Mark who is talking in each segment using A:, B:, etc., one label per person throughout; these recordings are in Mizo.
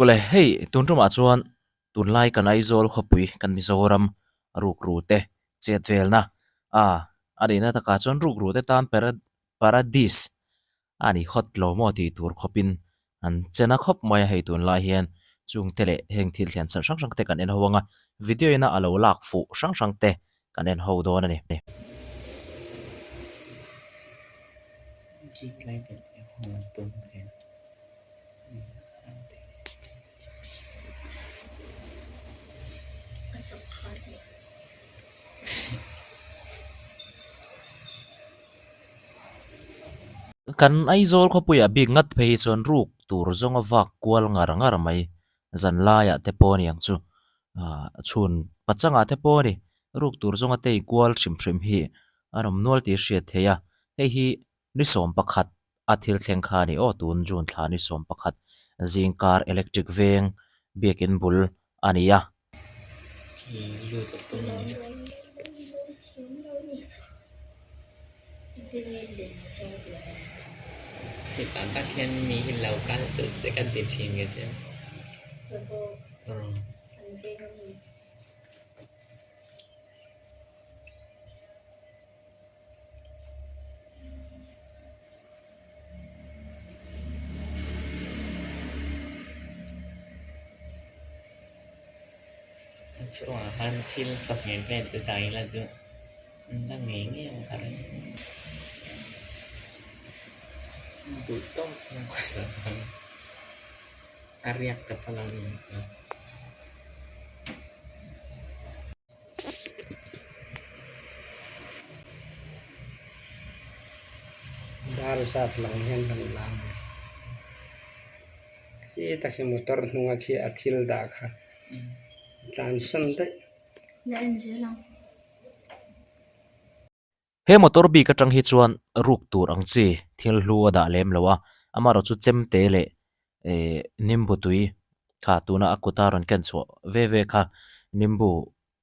A: Ule hei tun tumah chuan tunlai kan Aizawl khawpui kan Mizoram rukru te chet velna a a nihna takah chuan rukru te tan paradise a ni hawt lo maw tih tur khawpin an che na khawp mai a hei tunlai hian chungte leh heng thil thian chhan hrang hrang te kan en ho ang a video ina a lo lak fuh hrang hrang te kan en ho dawn a ni. Kan Aizawl khawpuiah bik ngat phei hi chuan ruk tur zawnga vak kual ngar ngar mai zan laiah te pawh a ni ang chu ah chhun pachangah te pawh a ni ruk tur zawnga tei kual hrim hrim hi a rawm nual tih a hriat theih a hei hi Ni 11 a thil thleng kha a ni aw, tun June thla ni 11 zingkar electric veng biakin bul a ni a.
B: A chhungah khan thil chawhmeh vel te dah ila chu an la ngei ngei ang ka ring. Duh tawk in khawsa ang a riak ta pawh lo ni ang.
C: Dar zat lang hian kan lang a khi tak hi motor hnunga khi a thil dah kha tlan sawn daih.
A: He motor bik atang hi chuan ruk tur ang chi thil hlu a dah lem lo a, amaherawh chu chemte leh ehh nimbu tui kha tuna a kuta rawn ken chhuah ve ve kha nimbu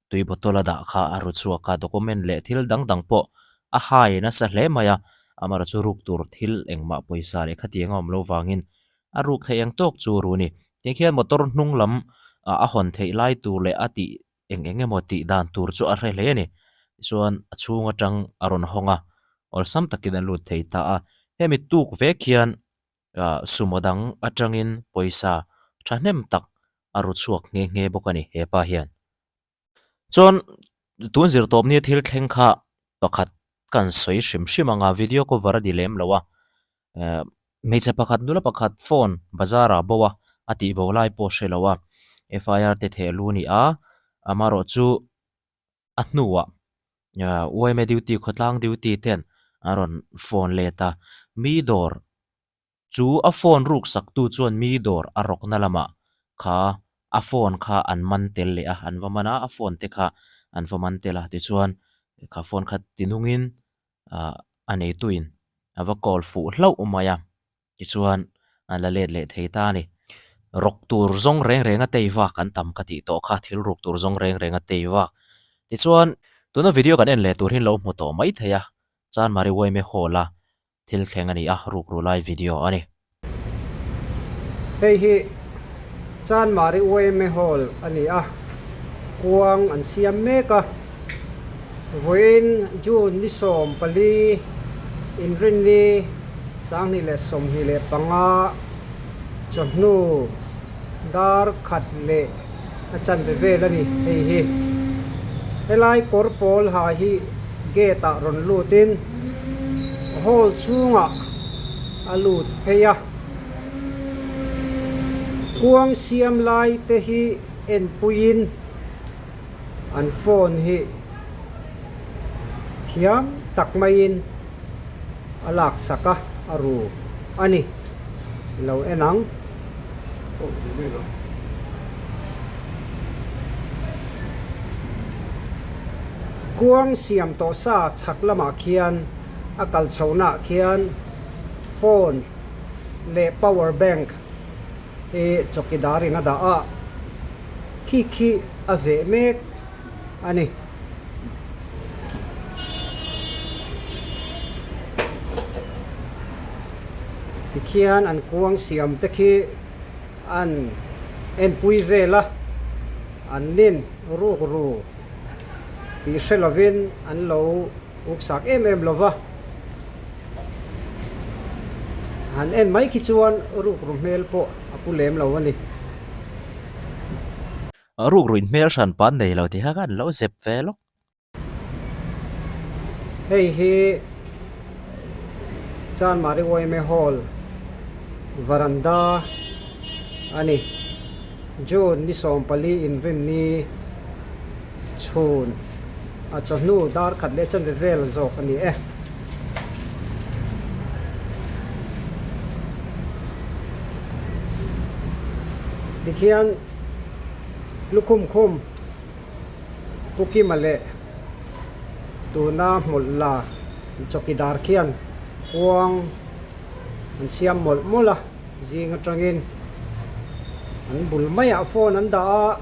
A: tui bottle a dah kha a ru chhuak a, document leh thil dang dang pawh a hai nasa hle mai a, amaherawh chu ruk tur thil engmah pawisa leh khatiang a awm loh vangin a ruk theih ang tawk chu ru a ni. Tiang khian motor hnung lam a hawn theih lai tur leh a tih eng eng emaw tih dan tur chu a hre hle a ni. Tichuan a chhung atang a rawn hawng a, awlsam takin a lut thei ta a. Hemi tuk vek hian ah sumo dang atangin pawisa thahnem tak a ru chhuak nghe nghe bawk a ni he pa hian. Chuan tun zirtawpnia thil thleng kha pakhat kan sawi hrim hrim ang a, video cover a ni lem lo a, eh hmeichhe pakhat nula pakhat phone bazar ah bo a, a tih bo lai pawh hre lo a, FIR te theh lu a ni a, amaherawh chu a hnuah yma duty khawtlang duty ten an rawn phone let a, mi dawr Chu a phone ruk saktu chuan mi dawr a rawkna lamah kha a phone kha an man tel leh a, an va man a, a phone te kha an va man tel a, tichuan kha phone kha tinungin ah a neituin a va call fuh hlauh mai a, tichuan an la let leh thei ta a ni. Rawk tur zawng reng reng a tei vak an tam ka tih tawh kha, thil ruk tur zawng reng reng a tei vak. Tichuan tuna video kan en leh tur hi an lo hmu tawh mai thei a, Chanmari Uaime Hall a Thil thleng a ni a, rukru lai video a ni.
C: Hei hi Chanmari yma Hall a ni a, kuang an siam mek a. Vawiin June ni 14, Inrinni 2025 chawhnu dar khat leh a chanve vel a ni hei hi. Helai kawr pawl ha hi gate ah rawn lut in hall chhungah a lut phei a. Kuang siam lai te hi enpuiin an phone hi thiam tak maiin a laksak a, a ru a ni. Lo en ang. Kuang siam tawh sa chhak lamah khian a kal chhohnaah khian phone leh power bank hi chawkidar in a dah a, khi khi a veh mek a ni. Tikhian an kuang siam te khi an. enpui vel a, an nin ruk ru tih hre lovin an lo uksak em em lo va. Han en mai khi chuan ruk ru hmel pawh a pu lem lo a ni.
A: Ruk ruin hmel hran pan nei lo tih kha khan lo zep ve lawk.
C: Hei hi Chanmari Yma Hall varanda a ni. June ni 14 inrinni chhun a chawhnu dar khat leh chanve vel zawk a ni e. Tikhian lukhum khum. Pu Kima leh tuna hmawlh la chawkidar khian kuang an siam mawlh mawlh a, zing atangin an bul maiah phone an dah a,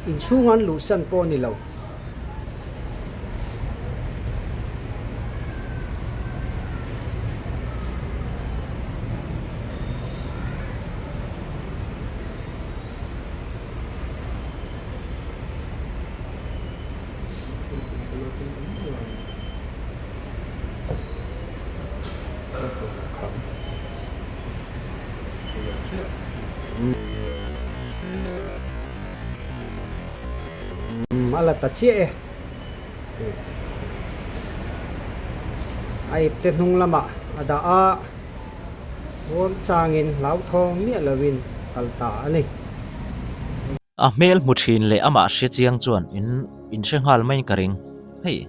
C: inchhung an luhsan pawh a ni lo. A la ta chiah e. A ipte hnung lamah a dah a, ruam changin hlauthawng miah lovin kal ta a ni.
A: A hmel hmu thin leh amah hre chiang chuan in in hre nghal maiin ka ring. Hei,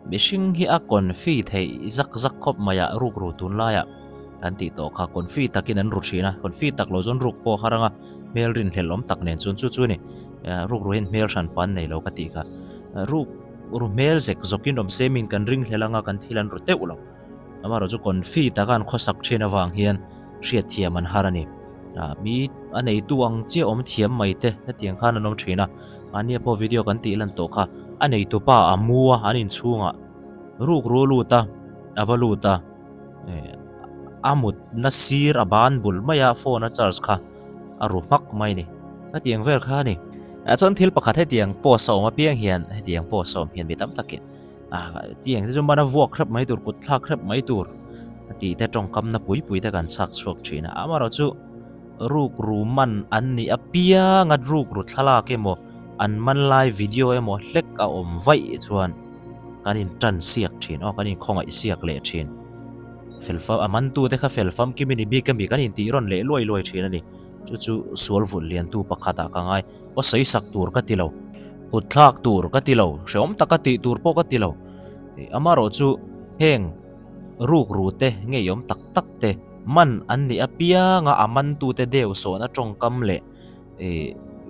A: mihring hi a confi theih zak zak khawp mai a, rukru tunlaiah kan tih tawh kha confi takin an ru thin a, confi tak lo chuan ruk pawh a har ang a, hmel rinhlelh awm tak nen chuan chu chu a ni. Rukru hian hmel hran pan nei lo ka tih kha. Rukru hmel zek zawkin awm se min kan ringhlel ang a, kan thil an ru teuh lo. Amaherawh chu confi taka an khawsak thin avang hian hriatthiam an har a ni. Ah mi a neitu ang chiah awm thiam mai te hetiang khan an awm thin a, mahnia pawh video kan tih lan tawh kha a neitu pa a mu a an inchhungah ruk ru lut a a va lut a eh a mutna sir a ban bul mai a phone a charge kha a ru hmak mai a ni hetiang vel kha a ni. Ah chuan thil pakhat hetiang post a awm apiang hian hetiang post a awm hian mi tam takin ah tiang te chu mana vuak hrep mai tur kut thlak hrep mai tur a tih te tawngkam na pui pui te kan chhak chhuak thin a amaherawh chu rukru man an nih apiang a rukru thlalak emaw an man lai video emaw hlek a awm vaih chuan kan in tan siak thin aw kan in khawngaih siak leh thin fel fam a man tu te kha fel famkim i ni bik ami kan in tih rawn leh luai luai thin a ni chu chu sual vulh lian tu pakhat ah ka ngai. Aw sawi sak tur ka ti lo, kut thlak tur ka ti lo, hreawm taka tih tur pawh ka ti lo. Amaherawh chu heng rukru te ngeiawm tak tak te man an nih apianga a mantute deu sawhna tawngkam leh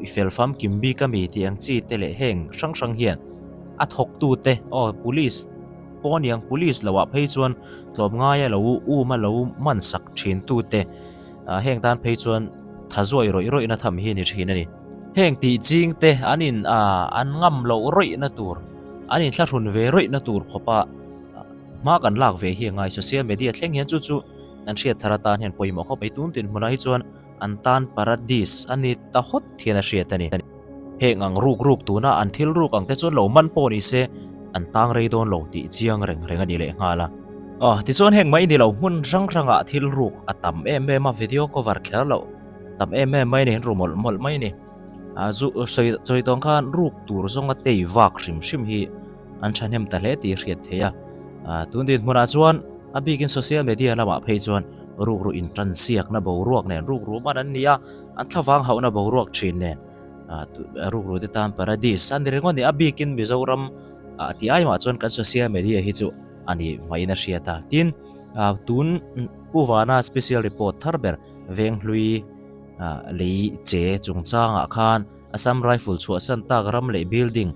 A: i fel famkim bik ami tih ang chi te leh heng hrang hrang hian a thawktute aw police pawh aniang police loah phei chuan tlawmngaia lo um a lo man sak thintute Heng tan phei chuan tha zuai rawih rawihna tham hi a ni thin a ni. Heng tih ching te an in an ngam loh rawihna tur, an inthlahrun ve rawihna tur khawpa hma kan lak ve hi a ngai. Social media thleng hian chu chu an hriat thar atan hian pawimawh khawp mai. Tun tin hmunah hi chuan an tan paradis a ni ta hawt hian a hriat a ni. Heng ang ruk ruk tuna an thil ruk ang te chuan lo man pawh ni se an tang rei dawn lo tih chiang reng reng a ni leh nghal a. Aw tichuan heng mai ni lo hmun hrang hrangah thil ruk a tam em em a video cover kher loh tam em em mai a ni an ru mawlh mawlh mai a ni. Ah zu sawi sawi tawng khan ruk tur zawnga tei vak hrim hrim hi an thahnem ta hle tih a hriat theih a. Ah tun dinhmunah chuan a bikin social media lamah phei chuan rukru intansiakna boruak nen rukru man an ni a an thlavang hauhna boruak thin nen rukru te tan paradis a ni ringawt a ni a bikin Mizoram ah tih ai mah chuan kan social media hi chu a ni maiin a hriat a tin tun Pu Vana special report thar ber Venghlui lei che chungchangah khan Assam Rifle chhuahsan tak ram leh building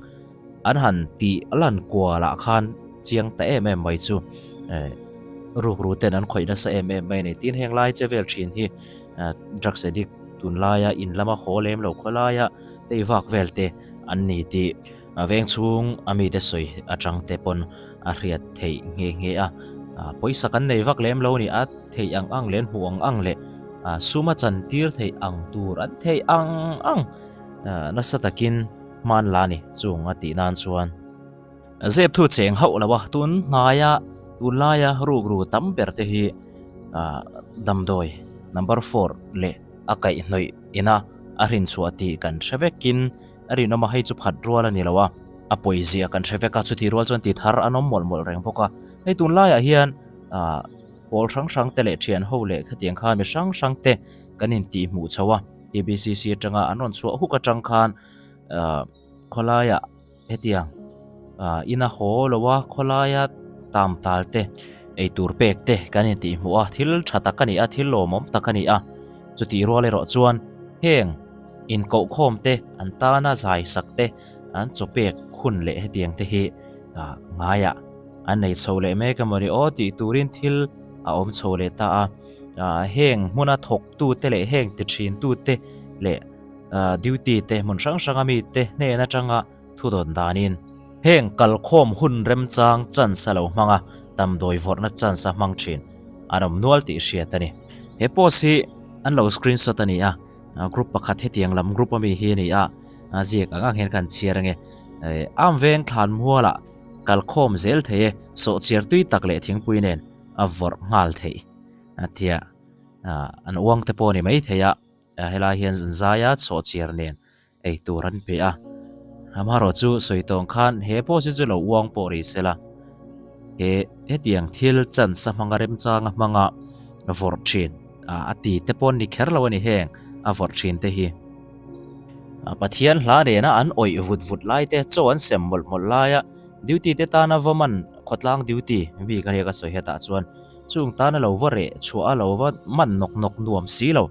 A: an han tih lan kualah khan chiang ta em em mai chu rukru ten an khawih nasa em em mai a ni tin heng lai che vel thin hi Drugs addict tunlaia in lama haw lem lo khawlaia tei vak vel te an ni tih veng chhung a mite sawi atang te pawn a hriat theih nghe nghe a. Pawisa kan nei vak lem lo ni a theih ang ang leh an hmuh ang ang leh Suma chantir theih ang tur an theih ang ang nasa takin hman la a ni chung a tih nan chuan. Zep thu cheng hauh lo a, tun hnaia tunlaia rukru tam ber te hi damdawi number four leh a kaihhnawih ina a hrinchhuah tih kan hre vekin a rinawm a, hei chu phat rual a ni lo a, a pawizia kan hre vek a, chutih rual chuan ti thar an awm mawlh mawlh reng bawk a, hei tunlaiah hian ah pawl hrang hrang te leh thian ho leh khatiang khan mi hrang hrang te kan intihhmuh chho a, TBCC atanga an rawn chhuah huk atang khan ah khawlaiah hetiang ah ina haw lo a khawlaia tam tal te eitur pek te kan intihhmuh a, thil tha tak a ni a, thil lawmawm tak a ni a, chutih rual erawh chuan heng inkohkhawm te an tana zai sak te an chaw pek hun leh hetiang te hi ah ngaiah an nei chho leh mek emaw ni aw tih turin thil a awm chho leh ta a, ah heng hmuna thawk tute leh heng ti thin tute leh ah duty te hmun hrang hranga mite hnen atanga thu dawn danin heng kalkhawm hun remchang chance a lo hmang a, damdawi vawrhna chance a hmang thin an awm nual tih hriat a ni. He post hi an lo screenshot a ni a, group pakhat hetiang lam group ami hi a ni a, ziak ang ang hian ka han chhiar ange. Am veng thlan mualah kalkhawm zel thei e, sawhchiar tui tak leh thingpui nen a vawrh nghal theih a tia, an uang te pawh a ni maithei a. Helai hian zaia chhawhchiar nen ei tur an pe a, amaherawh chu sawi tawng khan he pawh chu chu lo uang pawh ri se la, he hetiang thil chance a hmanga remchanga hmanga vawrh thin a ti te pawh an ni kher lo a ni heng a vawrh thin te hi. Pathian hla nena an awih vut vut lai te chaw an sem mawlh mawlh laia duty te tana va man khawtlang duty bik a nia ka sawi hetah chuan chung tana lo va reh chhuah a lo va man nawk nawk nuam si lo.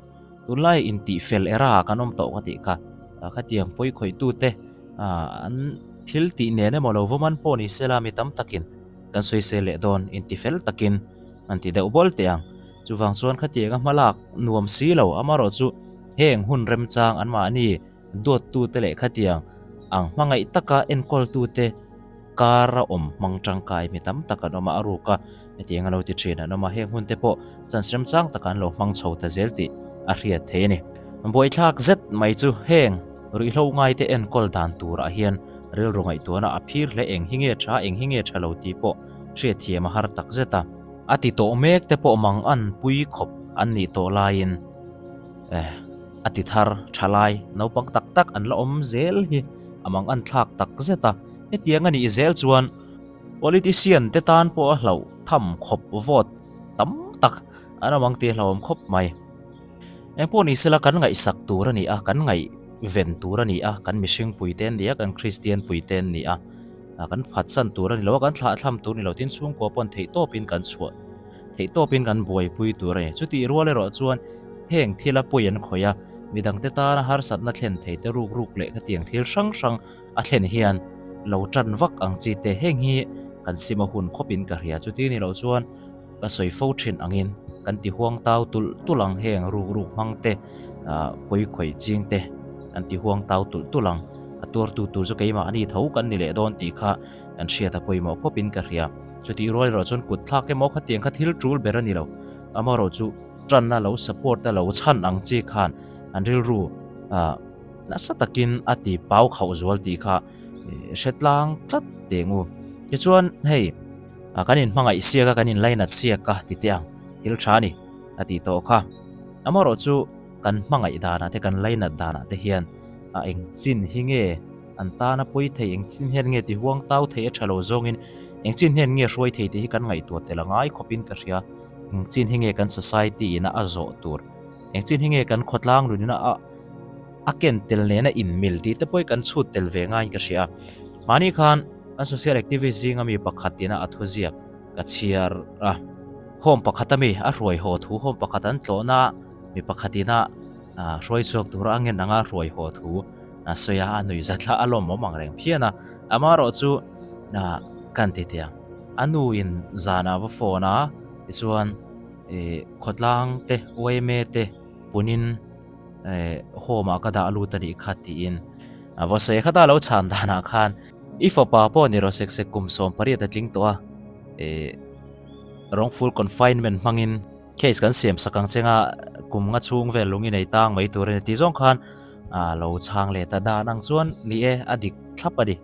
A: Tunlai intih fel era kan awm tawh ka tih kha, khatiang pawi khawih tute an thil tih nen emaw lo va man pawh ni sela mi tam takin kan sawisel leh dawn inti fel takin an ti deuh bawl teh ang. Chuvang chuan khatiang a hmalak nuam si lo amaherawh chu heng hun remchang anmahni duattute leh khatiang ang hmangaih taka enkawltute kar a awm hmang tangkai mi tam tak an awm a, a ruk a, hetiang a lo ti thin an awm a, heng hun te pawh chance remchang taka an lo hmang chho ta zel tih a hriat thei a ni. Buaithlak zet mai chu heng ruihhlo ngaite enkawl dan turah hian rilru ngaihtuahna a phir hle eng hi nge tha eng hi nge tha lo tih pawh hriatthiam a har tak zet a, a ti tawh mek te pawh mang an pui khawp an nih tawh laiin eh a ti thar tha lai naupang tak tak an la awm zel hi a mang an thlak tak zet a. Hetiang a nih zel chuan politician te tan pawh a hlauh tham khawp vote tam tak an awm ang tih a hlauhawm khawp mai. Engpawh ni sela kan ngaihsak tur a ni a, kan ngaihven tur a ni a, kan mihring pui te an ni a, kan Kristian pui te an ni a, kan phatsan tur a ni lo a, kan thlahthlam tur a ni lo tin chhungkua pawn theihtawpin kan chhuah theihtawpin kan buaipui tur a ni. Chutih rual erawh chuan heng thila pawi an khawih a, midangte tana harsatna thlen thei te ruk ruk leh khatiang thil hrang hrang A thlen hian lo tan vak ang chi te heng hi kan sim a hun khawpin ka hria chuti ni loh chuan ka sawi fo thin angin kan ti huang tau tulh tulh ang heng ruk ruk hmang te ah pawi khawih ching te kan ti huang tau tulh tulh ang a tuartu tur chu keimah ani tho kan ni leh dawn tih kha kan hriat a pawimawh khawpin ka hria chutih rual erawh chuan kut thlak emaw khatiang kha thil tul ber a ni lo amaherawh chu tanna lo support a lo chhan ang chi khan an rilru ah. Nasa takin a ti pau khauh zual tih kha hre tlang tlat teh ngu. Tichuan hei kan inhmangaih siak a, kan inlainat siak a ti teh ang, thil tha a ni a tih tawh kha. Amaherawh chu kan hmangaih danah te kan lainat danah te hian a eng chin hi nge an tana pawi thei, eng chin hian nge ti huang tau thei a tha lo zawngin eng chin hian nge hruai thei tih hi kan ngaihtuah tel a ngai khawpin ka hria. Eng chin hi nge kan society ina a zawh tur, eng chin hi nge kan khawtlang nunina a. A ken tel nena inmil tih te pawh hi kan chhut tel ve ngaiin ka hria a. Mahni khan kan social activist zinga mi pakhat tina a thuziak ka chhiar a. Home pakhat ami a hruai haw thu, home pakhat an tlawhna mi pakhat ina hruai chhuak tura a ngen anga hruai haw thu a sawi a, a nuih zat thla a lawmawm ang reng phian a. Amaherawh chu kan ti teh ang, a nu in zanah va phone a, tichuan khawtlang te, yma te punin, Eh home ah ka dah lut a nih kha tiin a va sawi khat a lo chhan danah khan i fapa pawh ni rawh sek sek kum 18 a tling tawh a eh wrongful confinement hmangin case kan siam sak ang chenga kum. kum nga chhung vel lung i nei tang mai tur a ni tih zawng khan a lo chhang let a. Dan ang chuan ni e, a dik thlap a ni,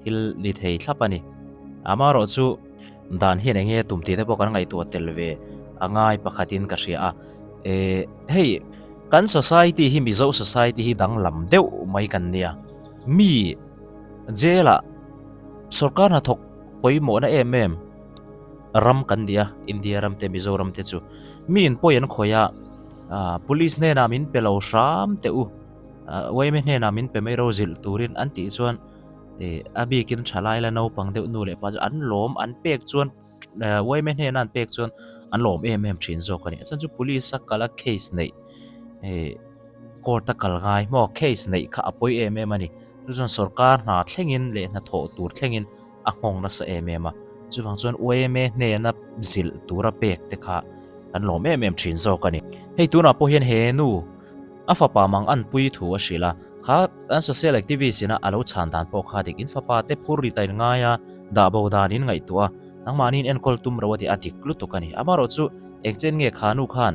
A: thil ni thei thlap a ni. Amaherawhchu dan hian eng nge tum tih te pawh kan ngaihtuah tel ve a ngai pakhatin ka hria a. Ehh hei kan society hi Mizo society hi danglam deuh mai kan nia. Mi jail ah sorkar hnathawk pawimawhna em em ram kan ni a, India ram te Mizoram te chu. Mi in pawi an khawih a, ah police hnenah min pe lo hram teh u, ah yma hnenah min pe mai ro zilh turin an tih chuan ih a bikin thalai la naupang deuh nu leh pa chu an lawm an pek chuan yma hnena an pek chuan an lawm em em thin zawk a ni. A chhan chu police a kal a case neih ih court a kal ngai maw case neih kha a pawi em em a ni. Chu chuan sorkar hna thlengin leh hnathawh tur thlengin a nghawng nasa em em a, chuvang chuan yma hnena zilh tura pek te kha an lawm em em thin zawk a ni. Hei tunah pawh hian he nu a fapa mang an pui thu a hrilh a, kha an social activist ina a lo chhan dan pawh kha dik in fapa te phur ri ta in ngai a, dah bo dan in ngaihtuah a, nangmahni in enkawl tum ro a ti a dik lutuk a ni. Amaherawhchu eng chen nge kha nu khan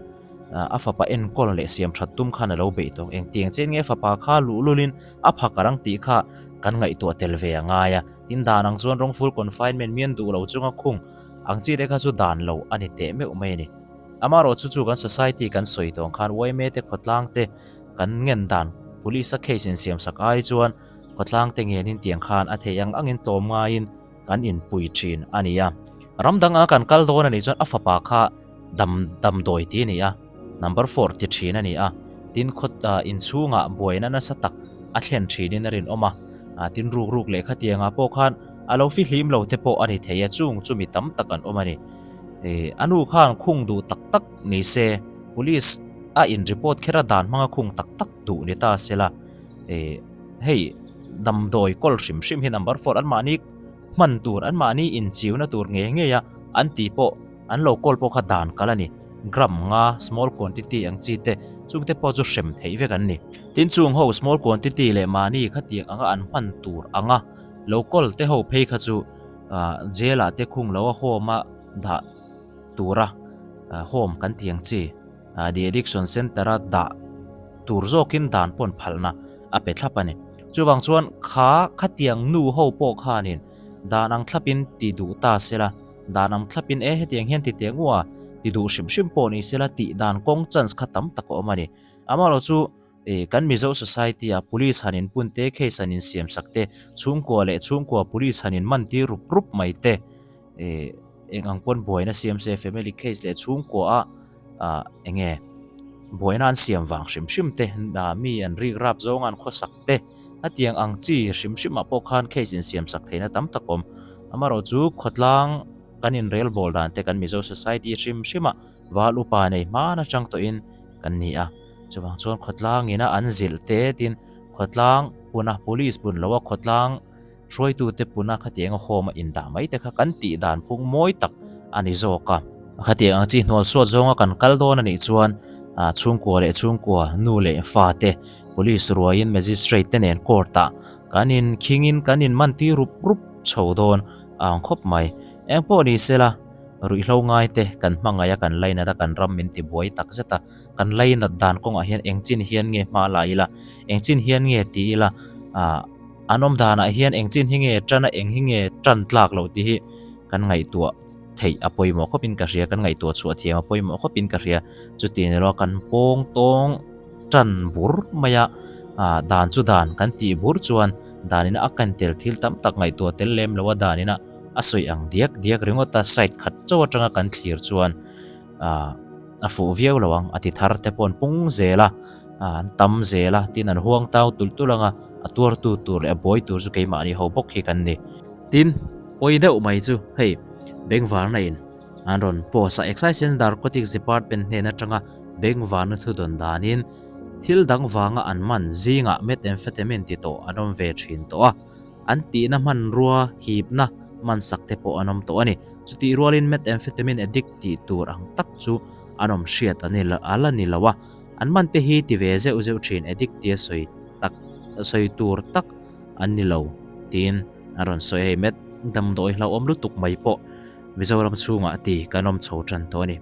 A: a fapa enkawl leh siam that tum khan a lo beih tawh ang, engtiang chen nge fapa kha luhlulin a phakar ang tih kha kan ngaihtuah tel ve a ngai a. Tin dan ang chuan wrongful confinement mian duh lo chunga khung ang chi te kha chu dan lo a ni teh meuh mai a ni. Amaherawh chu chu kan society kan sawi tawng khan yma te khawtlang te kan ngen dan police a case insiam sak ai chuan khawtlang te ngenin tiang khan a theih ang angin tlawm ngaiin kan inpui thin a ni a. Ram danga kan kal dawn a nih chuan a fapa kha dam damdawi ti a ni a, number four ti thin a ni a, tin khaw inchhungah buaina nasa tak a thlen thinin a rinawm a, tin ruk ruk leh khatiangah pawh khan a lo fihlim lo te pawh a ni thei a, chung chu mi tam tak an awm a ni. A nu khan khung duh tak tak ni se, police a in report kher a dan hmanga khung tak tak duh ni ta se la, hei damdawi kawl hrim hrim hi number four anmahni hman tur anmahni inchiuna tur ngei ngei a an tih pawh An lo kawl pawh kha dan kal a ni. Gram nga, small quantity ang chi te, chung te pawh chu hrem theih vek an ni. Tin chung ho small quantity leh mahni khatiang anga an hman tur anga lo kawl te ho phei kha chu jail ah te khung lo a home a dah tura home kan tih ang chi de addiction center a dah tur zawkin dan pawn phalna a pe thlap a ni. Chuvang chuan kha khatiang nu ho pawh khanin dan ang thlapin ti duh ta sela. Dan ang thlapin e hetiang hian ti teh ngua ti duh hrim hrim pawh ni sela tih dan kawng chance kha tam tak a awm a ni. Amaherawh chu e kan Mizo society ah police han inpun te, case han insiam sak te, chhungkua leh chhungkua police han inman tir rup rup mai te e eng ang pawn buaina siam se family case leh chhungkua ah ah eng nge buaina an siam vang hrim hrim te mi an rik rap zawng a an khawsak te. Hetiang ang chi hrim hrimah pawh khan case insiam sak theihna tam tak awm. Amaherawh chu khawtlang kan inrel bawl dan te kan Mizo society hrim hrimah val upa nei hman atang tawhin kan ni a. Chuvang chuan khawtlang ina an zilh te tin khawtlang puna police pun loa khawtlang hruaitute puna khatianga home a indah mai te kha kan tih dan phung mawi tak a ni zawk a. Khatiang ang chi hnual suat zawnga kan kal dawn a nih chuan chhungkua leh chhungkua nu leh fa te Police ruaiin Magistrate te nen court ah kan in khingin kan in man tir rup rup chho dawn a ang khawp mai. Eng pawh ni sela, ruihhlo ngai te kan hmangaih a kan lainat a kan ram min ti buai tak zet a, kan lainat dan kawngah hian eng chin hian nge hma la ila, eng chin hian nge ti ila, ah an awm danah hian eng chin hi nge tan a eng hi nge tan tlak loh tih hi kan ngaihtuah theih a pawimawh khawpin ka hria, kan ngaihtuah chhuah thiam a pawimawh khawpin ka hria. Chuti ni lo kan pawng tawng. Tan bur mai a, ah dan chu dan kan tih bur chuan danin a ken tel thil tam tak ngaihtuah tel lem lo a danin a a sawi ang diak diak ringawt a side khat chauh atanga kan thlir chuan ah a fuh viau lo ang a ti thar te pawh an pung zel a ah an tam zel a tin an huang tau tulh tulh ang a a tuartu tur leh a buai tur chu keimahni ho bawk hi kan ni. Tin pawi deuh mai chu hei bengvarna in An rawn post a, Excise and Narcotics Department hnen atanga bengvarna thu dawn danin thil dang vanga an man zingah methamphetamine ti tawh an awm ve thin tawh a, an tihna hmanrua hipna man sak te pawh an awm tawh a ni. Chutih rualin methamphetamine addict tih tur ang tak chu an awm hriat a ni a la ni lo a, an man te hi ti ve zeuh zeuh thin addict tia sawi tak sawi tur tak an ni lo tiin an rawn sawi a, hei met damdawi hlauhawm lutuk mai pawh Mizoram chhungah ti kan awm chho tan tawh a ni.